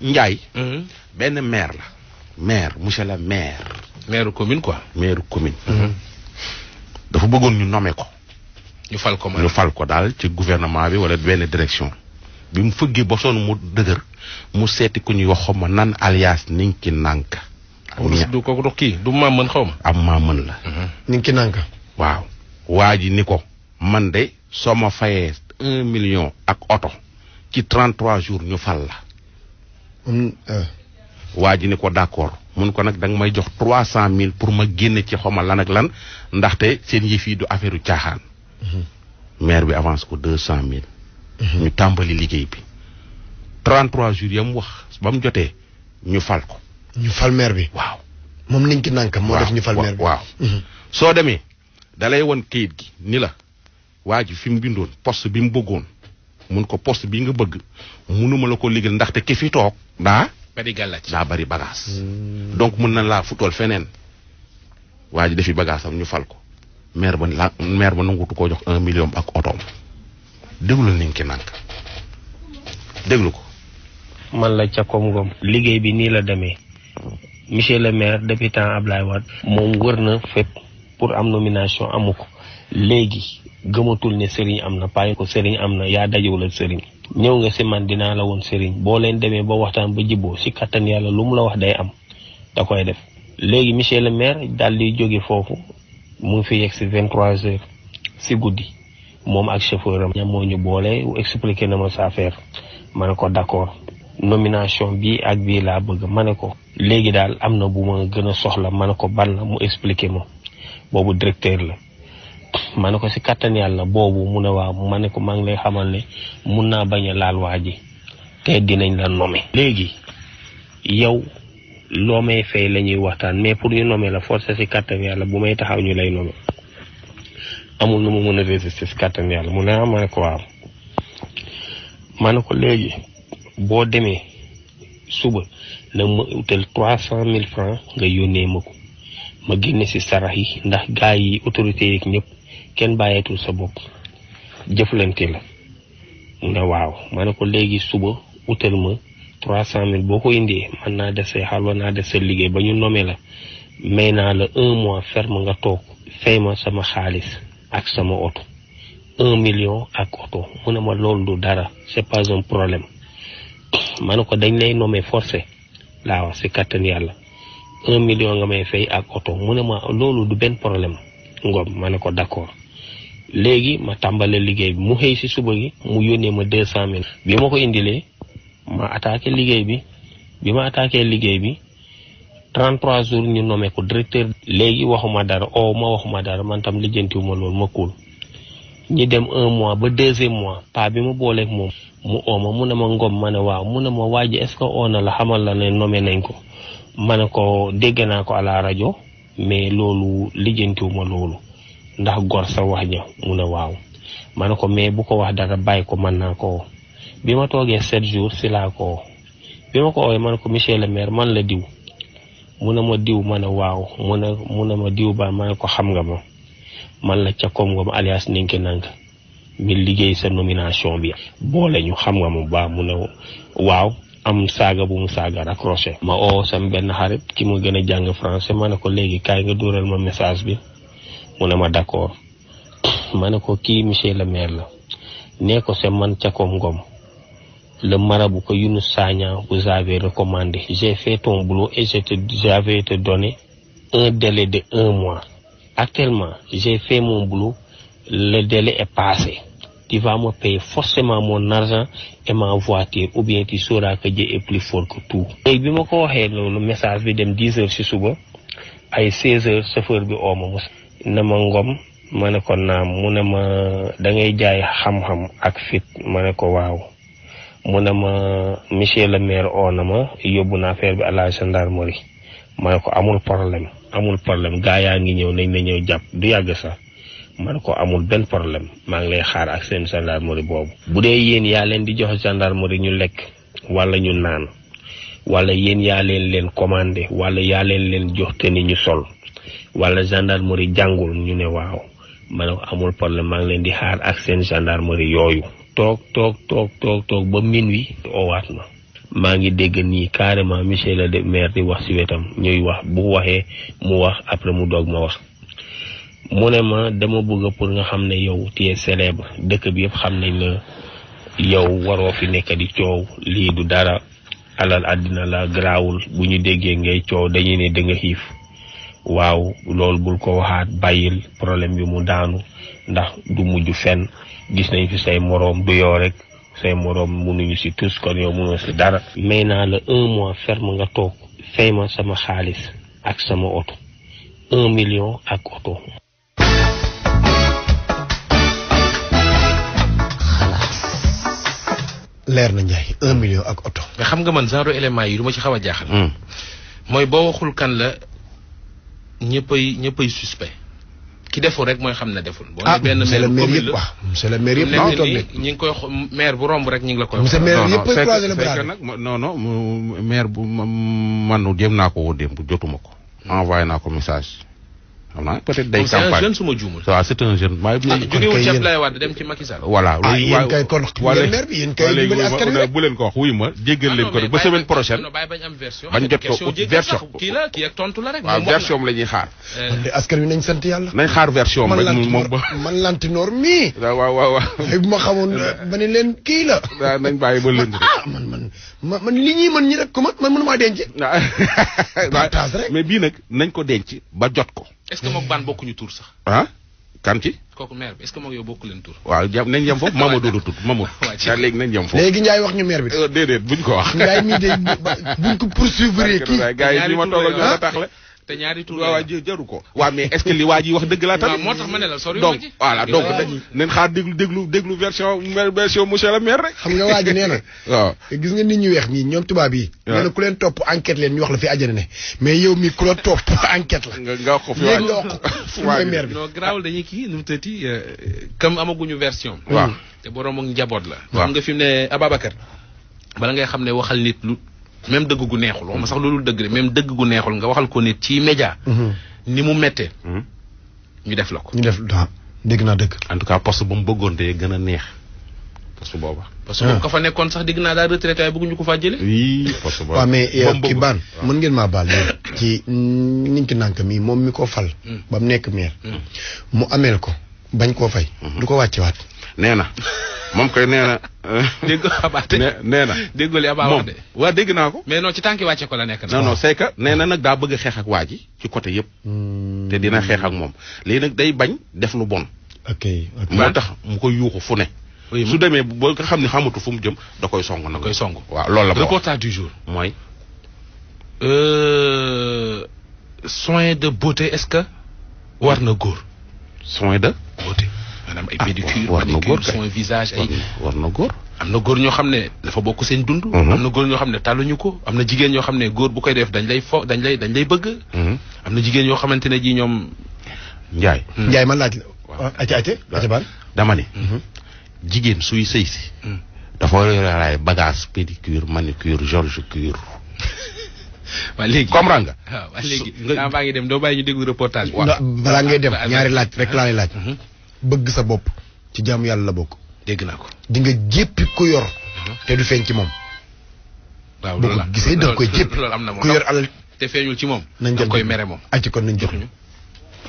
Ndiaye. benn maire la. maire monsieur le maire. maire commune quoi. maire commune. dafa bëggoon ñu nommer ko. ñu fal ko daal ci gouvernement bi wala benn direction. bi mu fëggee ba sonn mu dëgër mu seeti ku ñuy wax xaw ma nan alias Ninki Nanka. du kooku dox kii du maam mën xaw ma. am maa mën la. Ninki Nanka. waaw waa ji ni ko man de soo ma fayee 1 million ak oto ci 33 jours ñu fal la. waa ji ni ko d'accord mun ko nag da nga may jox 300 000 pour ma génne ci xawma lan ak lan ndaxte seen yëf yi du affaire u caaxaan. maire bi avance ko 200 000. ñu tàmbali liggéey bi 33 jours yam wax ba mu jotee ñu fal ko. ñu fal maire bi. waaw moom Ninki Nanka moo def ñu fal maire bi. waaw soo demee dalay won kayit gi ni la waa ji fi mu bindoon poste bi mu bëggoon mun ko poste bi nga bëgg munuma la ko liggéeyal ndaxte ki fi toog daa bari bagage. donc mun na laa futool feneen waa ji defi bagage am ñu fal ko maire ba nangutu koo jox 1 million ak otoom. déglu Ninki Nanka déglu ko. man la Thiakom Ngom. liggéey bi nii la demee monsieur le maire depuis temps Ablaye Wade moom wër na fépp pour am nomination amu ko léegi gëmatul ne Serigne am na payi ko Serigne am na yaa dajewul ak Serigne ñëw nga si man dinaa la woon Serigne boo leen demee ba waxtaan ba jibboo si kattan yàlla lu mu la wax day am da koy def. léegi monsieur le maire daal di jóge foofu mu ngi fi yegg si 23 heures si guddi. moom ak chauffeur am ñam moo ñu boole expliqué na ma sa affaire ma ne ko d'accord nomination bi ak bii laa bëgg ma ne ko léegi daal am na bu ma gën a soxla ma ne ko ban la mu expliqué ma boobu directeur la ma ne ko si kattan yàlla boobu mu ne waaw ma ne ko maa ngi lay xamal ne mun naa bañ a laal waa ji te dinañ la nommer. léegi yow loo may fay la ñuy waxtaan mais pour ñu nommer la force si kattan yàlla bu may taxaw ñu lay nommer. amul nu mu mën a résister si kàttan yàlla mu ne ma ne ko waaw ma ne ko léegi boo demee suba na ma utal 300 000 francs nga yónnee ma ko ma génne si sarax yi ndax gars yi autorités yi ñëpp kenn bàyyeetul sa bopp jëflante la mu ne waaw ma ne ko léegi suba utal ma 300 000 boo ko indee man naa def say xalwa naa def sa liggéey ba ñu nomee la may naa la 1 mois ferme nga toog fay ma sama xaalis ak sama oto 1 million ak oto mu ne ma loolu du dara c'est pas un problème ma ne ko dañ lay nommer forcé laa wax si kattan yàlla 1 million nga may fay ak oto mu ne ma loolu du benn problème Ngom ma ne ko d'accord léegi ma tàmbale liggéey bi mu xëy si suba gi mu yónnee ma 200 000 bi ma ko indilee ma attaqué liggéey bi ma attaqué liggéey bi 33 jours ñu nommé ko directeur. léegi waxuma dara man tam lijjantiwuma loolu ma kuul ñi dem 1 mois ba 2e mois pa bi ma booleeg moom mu ooma mu ne ma Ngom ma ne waaw mu ne ma waa ji est-ce que oona la xamal la ne nommé nañ ko ma ne ko dégg naa ko à la rajo mais loolu lijjantiwuma loolu ndax gor sa wax ja mu ne waaw ma ne ko mais bu ko wax dara bàyyi ko mën naa ko bi ma toogee 7 jours si laa ko bi ma ko oowee ma ne ko monsieur le maire man la diw mu ne ma diw ma ne waaw mu ne ma diw ba ma ne ko xam nga ma man la Thiakom Ngom alias Ninki Nanka mi liggéey sa nomination bi boole ñu xam nga ma ba mu ne waaw am saaga bu mu saaga raccroché ma oo sam benn xarit ki mu gën a jàng français ma ne ko léegi kaay nga dóoral ma message bi mu ne ma d'accord ma ne ko kii monsieur le maire la nee ko c'est man Thiakom Ngom le marabout que Younous Sagna vous avez recommandé. J'ai fait ton boulot et j'avais te donné un délai de 1 mois. Actuellement, j'ai fait mon boulot, le délai est passé. Tu vas me payer forcément mon argent et ma voiture ou bien tu sauras que Dieu est plus fort que tout. Et bi ma ko waxee loolu message bi dem 10 heures ci suba ay 16 heures chauffeur bi oo ma ne ma Ngom ma ne ko naam mu ne ma da ngay jaay xam-xam ak fit ma ne ko waaw. mu ne ma monsieur le maire oo na ma yóbbu na affaire bi à la gendarmerie ma ne ko amul problème gaa yaa ngi ñëw nañ la ñëw jàpp du yàgg sax ma ne ko amul benn problème maa ngi lay xaar ak seen gendarmerie boobu. bu dee yéen yaa leen di jox gendarmerie ñu lekk wala ñu naan wala yéen yaa leen commandé wala yaa leen jox te ni ñu sol wala gendarmerie jàngul ñu ne waaw ma ne ko amul problème maa ngi leen di xaar ak seen gendarmerie yooyu. toog ba minuit oowaat ma maa ngi dégg nii carrément monsieur le maire di wax ci wetam ñuy wax bu waxee mu wax après mu doog ma wax mu ne ma dama bëgg pour nga xam ne yow tu es célèbre dëkk bi yëpp xam nañ ne yow waroo fi nekk di coow lii du dara alal àddina la garaawul bu ñu déggee ngay coow dañuy ne da nga xiif waaw loolu bul ko waxaat bàyyil problème bi mu daanu ndax du mujj fenn gis nañ fi say moroom du yoo rek say moroom mënuñu ci tous kon yow mënoo ci dara. may naa la 1 mois ferme nga toog fay ma sama xaalis ak sama oto 1 million ak oto. leer na Ndiaye 1 million ak oto. mais xam nga man genre élément yi du ma ci xaw a jaaxal. mooy boo waxul kan la ñëppay suspect ki deful rek mooy xam ne deful. boo nee benn maire commune la monsieur le maire yëpp ñi ngi koy maire bu romb rek ñi ngi la koy. monsieur maire yëpp ay croiser le bras nag non maire bu man jéem naa ko woo démb jotuma ko. envoyé naa ko message. xam naa peut-être day campagne c'est un jeune suma juumul. waaw c'est un jeune. jógewul ci Abdoulaye Wade dem ci Macky Sall. voilà yéen kay kon maire bi yéen kay dimbali askan wi bu leen ko wax wuyu ma jéggal leen ko ba semaine prochaine. bàyyi bañ am version. bañ jot ko version kii la kii ak tontu la rek. waaw version la ñuy xaar. askan wi nañ sant yàlla. nañ xaar version rek moom ba. man lantinoor mii. waaw. bu ma xamoon ba ne leen kii la. waaw nañ bàyyi ba lënd rek. man li ñuy mën ñi rek ko man mënumaa denc. partage rek mais bii nag nañ ko denc ba jot ko. est-ce que mook baan bokkuñu tur sax. kan ci. kooku maire bi est-ce que mook yow bokku leen tur. waaw nañ yem foofu Mamadou la tudd Mamadou. waaw léegi nañ yem foofu. léegi Ndiaye wax ñu maire bi. déedéet buñ ko wax. Ndiaye mii de buñ ko poursuivre kii. gars yi ñi ma toogal ñoo la taxle. te ñaari tur waaw jaru ko. waaw mais est-ce que li waa ji wax dëgg la tamit. moo tax ma ne la sori donc voilà donc nañ xaar déglu version monsieur le maire rek. xam nga waa ji nee na. waaw gis nga nit ñu weex ñii ñoom tubaab yi. nee na ku leen topp enquête leen ñu wax la fi àjjana ne mais yow mi ku la topp enquête la. nga wax ko fi léegi nga wax ko fu mooy maire bi. non garaawul dañuy kii nu mu tëti comme amaguñu version. waaw te borom ak njaboot la. xam nga fi mu ne Ababacar bala ngay xam ne waxal nit lu. même dëgg gu neexul wax ma sax loolu dëgg de même dëgg gu neexul nga waxal ko nit ci média. ni mu méttee. ñu def la ko. ñu def waaw dégg naa dëgg. en tout cas poste ba mu bëggoon te gën a neex poste booba. parce que moom ka fa nekkoon sax dégg naa daal retraité waaye bëgguñu ko faa jëlee. oui poste booba. waaw mais kii baan mën ngeen maa baal ci niñ ki nànk mi moom mi ko fal. ba mu nekk maire. mu ameel ko bañ koo fay. du ko wàccewaat. nee na moom koy nee na. dégg nga xabaate nee na. déggoo li Aba wax de. waa dégg naa ko. mais non ci tànki wàcce ko la nekk. non c'est que nee na nag daa bëgg a xeex ak waa ji ci côté yëpp. te dina xeex ak moom léegi nag day bañ def lu bon. ok moo tax mu koy yuuxu fu ne. su demee ba nga xam ne xamatu fu mu jëm da koy song na. da koy song waaw loolu la ma wax reportage du jour. mooy. soin de beauté est-ce que war na góor. soin de beauté. maanaam ay pédicure war na góor soin visage ay. war na góor. am na góor ñoo xam ne dafa bokk seen dund. am na góor ñoo xam ne tàlluñu ko. am na jigéen ñoo xam ne góor bu koy def dañ lay bëgg. am na jigéen yoo xamante ne ji ñoom. Ndiaye man laaj la. waaw ati baal dama ne. jigéen suy sëy si. dafa war a yore bagage pédicure manicure Georges cure. waa léegi comprendre nga. waaw waa léegi daa baa ngi dem doo bàyyi ñu déglu reportage bi. balaa ngay dem ñaari laaj rek laa lay laaj. bëgg sa bopp ci jaamu yàlla la bokk. dégg naa ko. di nga jéppi ku yor. te du feeñ ci moom. waaw boo ko gisee da nga koy jéppi loolu am na moom ku yor alal te feeñul ci moom. nañ da koy mere moom. acci kon nañ joxuñu.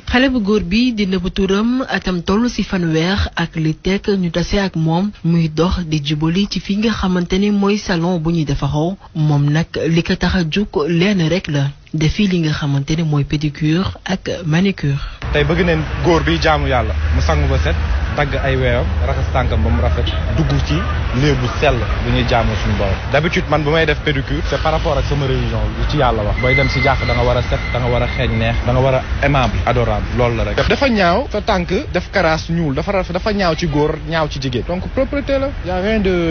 xale bu góor bi di nëbb turam atam toll ci fanweer ak li tekk ñu tase ak moom muy dox di jubali ci fi nga xamante ni mooy salon bu ñuy defaroo moom nag li ko tax a jóg lenn rek la defi li nga xamante ne mooy pédicure ak manicure. tey bëgg neen góor bi jaamu yàlla mu sangu ba set dagg ay weewam raxas tànkam ba mu rafet dugg ci lieu bu sell bu ñuy jaamu suñu borom. d'habitude man bu may def pédicure c'est par rapport ak sama religion lu ci yàlla wax booy dem ci jàkk da nga war a set da nga war a xeeñ neex da nga war a aimable adorable loolu la rek. dafa ñaaw sa tànk def karaas ñuul dafa rafet dafa ñaaw ci góor ñaaw ci jigéen donc propreté la y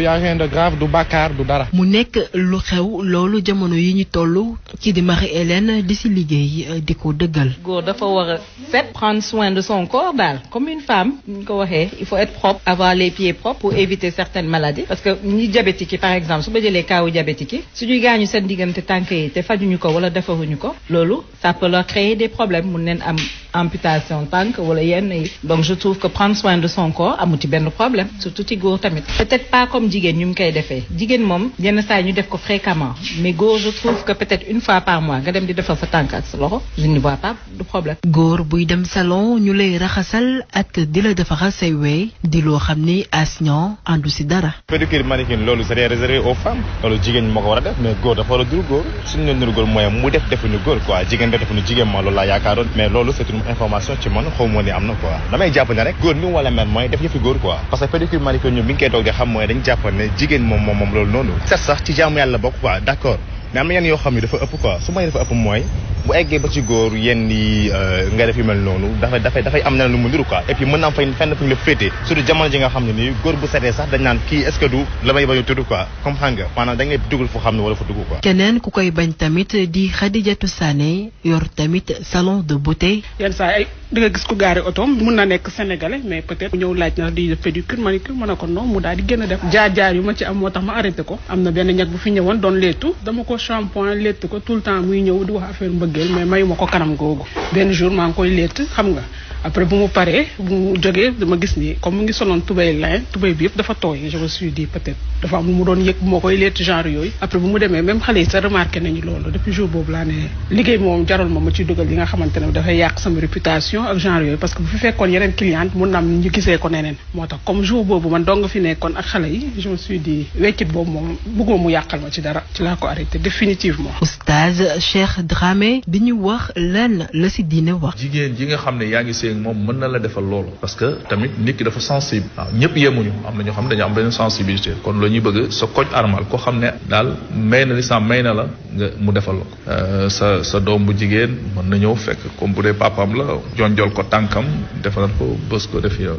a rien de grave du bàkkaar du dara. mu nekk lu xew loolu jamono yi ñu toll ci di Marie-Hélène di ci liggéey di ko dëggal. góor dafa war a set prendre soin de son corps daal comme une femme ñu ko waxee il faut être propre avoir les pieds propres pour éviter certaines maladies parce que ñi diabétique yi par exemple su ba jëlee kaawu diabétique yi suñuy gaañu seen diggante tànk yi te fajuñu ko wala defaruñu ko loolu ça peut leur créer des problèmes mun neen am amputation tànk wala yenn yi donc je trouve que prendre soin de son corps amu ci benn problème surtout ci góor tamit peut-être pas comme jigéen ñu koy defee jigéen moom yenn saa ñu def ko fréquemment mais góor je trouve que peut-être une fois par mois nga dem di defal sa tànk ak sa loxo je ne vois pas de problème. góor buy dem salon ñu lay raxasal ak di la defaral say wey di loo xam ni asñan àndu si dara. pédicure manucure loolu c'est réservé aux femmes loolu jigéen ñi moo ko war a def mais góor dafa war a duru góor suñu leen duru góor mooy mu def defuñu góor quoi jigéen def defuñu jigéen ma loolu laa yaakaaroon mais loolu c'est une information ci man xaw ma ni am na quoi damay jàpp ne rek góor mi wala mel mooy def yëfi góor quoi parce que pédicure manucure ñun bi ñu koy toog di xam mooy dañ jàpp ne jigéen moom loolu noonu set sax ci jaamu yàlla bokk quoi d'accord mais am na yenn yoo xam ne dafa ëpp quoi su may dafa ëpp mooy bu eggee ba ci góor yenn yi nga def yu mel noonu dafay am na lu mu niru quoi et puis mën naa fenn fu ñu la féetee surtout jamono ji nga xam ne nii góor bu setee sax dañ naan kii est-ce que du la may bañ a tudd quoi comme xam nga maanaam dañ lay dugal fu xam ne wala fu dugg quoi. keneen ku koy bañ tamit di Khadijatou Sané yor tamit salon de beauté. yenn saa ay di nga gis ku gaari otoom mun na nekk sénégalais mais peut-être ñëw laaj na di def pédicure manucure mën na ko non mu daal di gën a def jaar yu ma ci am moo tax ma arrêté ko am na benn ñag bu fi ñëwoon doon leetu dama ko shampoing létt ko tout le temps muy ñëw di wax affaire mbëggeel mais mayuma ko kanam googu benn jour maa ngi koy létt xam nga après bu mu paree bu mu jógee dama gis ni comme mu ngi soloon tubéy lin tubéy bi yëpp dafa tooy je me suis dit peut-être dafa am lu mu doon yëg bu ma koy létt genre yooyu après bu mu demee même xale yi sa remarqué nañu loolu depuis jour boobu laa ne liggéey moom jaral ma ciy dugal yi nga xamante ne dafay yàq sama réputation ak genre yooyu parce que bu fi fekkoon yeneen cliente mun na am ñu gisee ko neneen moo tax comme jour boobu man dong fi nekkoon ak xale yi je me suis dit weccit boobu moom bëgguma mu yàqal ma ci dara ci laa ko arrêté définitivement. Oustaz Cheikh Dramé di ñu wax lan la si diine wax. jigéen ji nga xam ne yaa ngi seeg moom mën na la defal loolu parce que tamit nit ki dafa sensible waaw ñëpp yemuñu am na ñoo xam ne dañu am benn sensibilité kon la ñuy bëgg sa koñ armal koo xam ne daal may na lislaam may na la nga mu defal la ko sa doom bu jigéen mën na ñëw fekk comme bu dee papam la jonjol ko tànkam defal ko bës ko def yow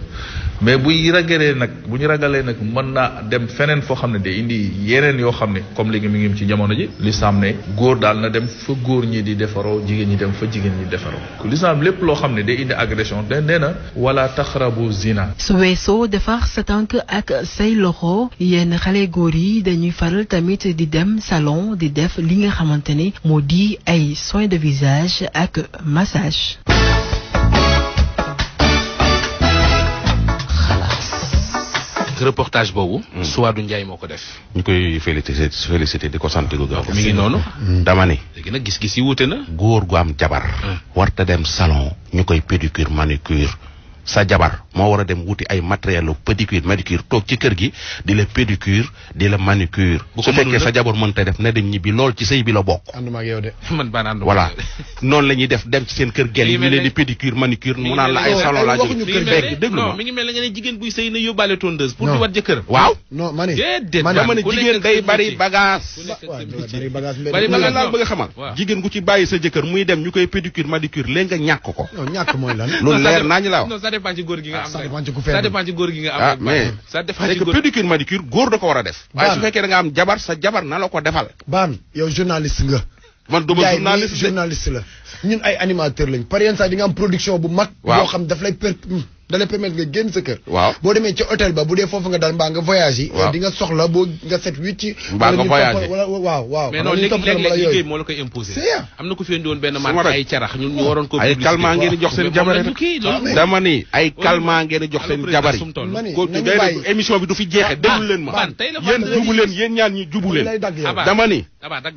mais bu ñu ragalee nag mën naa dem feneen foo xam ne day indi yeneen yoo xam ne comme léegi mi ngi ci jamono ji lislaam ne góor daal na dem fa góor ñi di defaroo jigéen ñi dem fa jigéen ñi defaroo lislaam lépp loo xam ne day indi agression nee na wala taxrabu zina. su weesoo defar sa tànk ak say loxo yenn xale góor yi dañuy faral tamit di dem salon di def li nga xamante ne moo di ay soins de visage ak massage. reportage boobu. Souadou Ndiaye moo ko def. ñu koy félicité di ko sant gu gaaw. mi ngi noonu. dama ni. léegi nag gis-gis yi wuute na. góor gu am jabar. warta dem salon ñu koy pédicure manucure sa jabar moo war a dem wuti ay matériel pédicure manucure toog ci kër gi di la pédicure di la manucure. bu ko fekkee sa jabar mënta def ne dem ñibbi lool ci sëy bi la bokk. ànduma ak yow de. man baa ànduma voilà noonu la ñuy def dem ci seen kër gel yi ñu leen di pédicure manucure mu naan la ay salon laa jóg fekk déglu ma mi ngi mel ne nga ne jigéen buy sëy na yóbbaale tondeuse pour di wat jëkkër. waaw non ma ne dama ne jigéen day bari bagage. bari bagage laa bëgg a xamal. jigéen gu ci bàyyi sa jëkkër muy dem ñu koy pédicure manucure léegi nga ñàkk ko. non ñàkk mooy lan. lu leer naa ñu la wax. non ça dépend ci góor gi nga am. ça dépend ci góor gi nga am. ah mais ça dépend c'est ci que góor pédicure manucure góor da ko war a def. waaye su fekkee da nga am jabar sa jabar na la ko defal. baan yow journaliste nga. man duma journaliste la ñun ay animateur lañ par yenn saa di nga am production bu mag. waaw yoo xam daf lay permettre nga génn sa kër. waaw boo demee ci hôtel ba bu dee foofu nga dal mbaa nga voyage yi. waaw di nga soxla boo nga set wicc. mbaa nga voyage wala waaw. mais non léeg-léeg liggéey moo la koy imposer. am na ku fi indi woon benn marque ay carax ñun ñu waroon ko. ay calmant ngeen di jox seen jabar yi dama ni ay calmant ngeen di jox seen jabar yi. ko émission bi du fi jeexe déglu leen ma. yéen jubu leen yéen ñaan ñi jubu leen. dama ni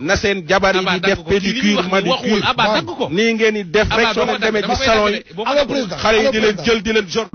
na seen jabar yi di def pédicure manucure nii ngeen di def rek soo leen demee ci salon yi xale yi di leen jël di leen jor